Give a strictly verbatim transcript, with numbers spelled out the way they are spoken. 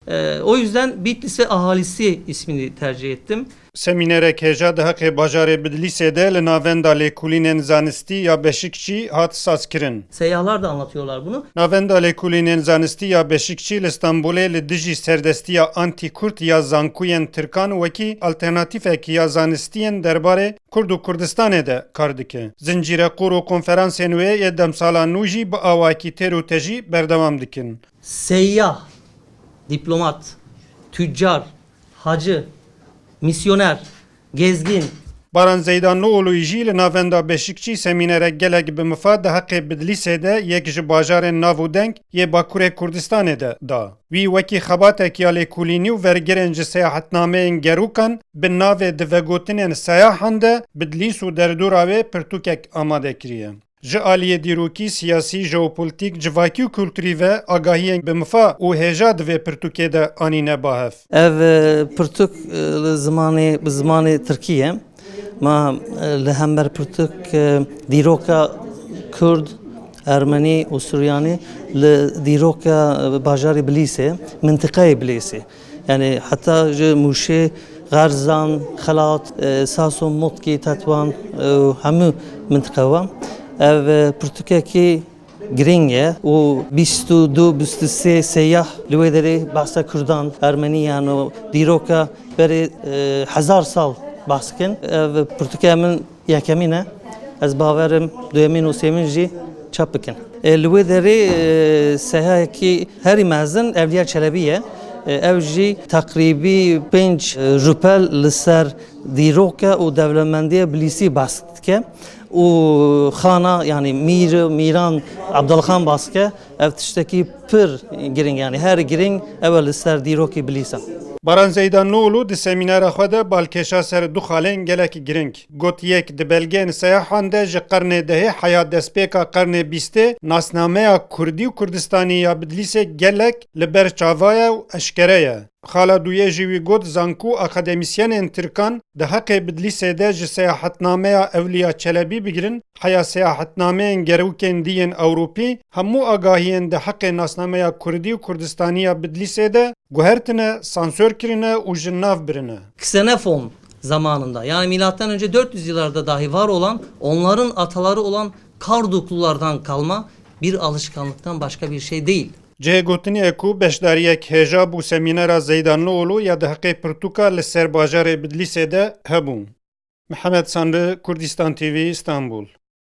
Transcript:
E, o yüzden Bitlis'e ahalisi ismini tercih ettim. Semînerek hêja di heqê bajarê Bidlîsê de li Navenda Lêkolînên Zanistî ya Beşikçî hat sazkirin. Seyyahlar da anlatıyorlar bunu. Navenda Lêkolînên Zanistî ya Beşikçî li Stenbolê li dijî serdestiya antî-Kurd ya zankûyên Tirkan wekî alternatîfek ya zanistiyên derbarê Kurd û Kurdistanê de kar dike. Zincîreqor û konferansên wê yê demsala nû jî bi awakî têr û tejî berdewam dikin. Seyyah, diplomat, tüccar, hacı, misyoner, gezgin. Baran Zeydanlıoğlu jî li navenda Beşikçî semînerek gelek bi mifa di heqê Bidlîsê de yek ji bajarên nav û deng yê Bakurê Kurdistanê de da. Wî wekî xebatek ya lêkolînî û vergirên ji seyahetnameyên gerûkan bi navê di vegotinên seyahan de Bidlîs û derdora wê pirtûkek amade kiriye. Ji aliyê dîrokî, siyasî, jeopolîtîk, civakî û kulturî ve agahiyên bi mifa û hêja di vê pirtûkê de anîne ba hev. Ev e, pirtûk e, li zimanê, bi zimanê tirkî ye. Ma e, li hember pirtûk e, dîroka Kurd, Ermenî û Suryanî li dîroka e, bajarê Bilîsê, mintiqeyê Bilîsê. Yani heta ji Mûşê, Xerzan, Xelat, e, Saso, Motkî, Tetwan, e, û hemû mintiqe wan. Ev e, pirtûkekî girîng e û bîst û du, bîst û sê seyah li wê derê behsa Kurdan, Ermenî yan û dîroka berê e, hezar sal behs dikin. Ev pirtûke min Yekemîn e. Ez bawerim duyemîn û sêmîn jî çap bikin. E, li wê derê e, sehayekî herî mezin Evliya Çelebî ye. E, ew jî teqrîbî pênc rûpel li ser dîroke û dewlemendiye Bilîsî behs dike û xana, yanî mîr, mîran Abdulxan behs dike. Ev tiştekî pir girîng, yanî her girîng ew e li ser dîrokî Bilîsa. Baran Zeydanlıoğlu di semînera xwe de balkêşa ser du xalên gelek girîng. Got, yek, di belgeyên seyahan de ji qernê dehê heya destpêka qernê bîstê nasnameya kurdî û kurdistanî ya Bidlîsê gelek li ber çava ye û eşkere ye. Xala duyê jî wî got, zank û akademîsyenên tirkan di heqê Bidlîsê de ji seyahetnameya Ewliya Çelebî bigirin heya seyahetnameyên gerûkên dî yên Ewropî, hemû agahiyên di heqê nasnameya kurdî û kurdistanî ya Bidlîsê de guhertine, sansor kirine û ji nav birine. Ksenofon zamanında, yani milattan önce dört yüz yıllarda dahi var olan, onların ataları olan Karduklulardan kalma bir alışkanlıktan başka bir şey değil. Cihê gotinê ye ku beşdariyek hêja bû semînera Zeydanlıoğlu ya di heqê pirtûka li ser bajarê Bidlîsê de hebû. Mihemed Sanri, Kurdistan T V, Stenbul.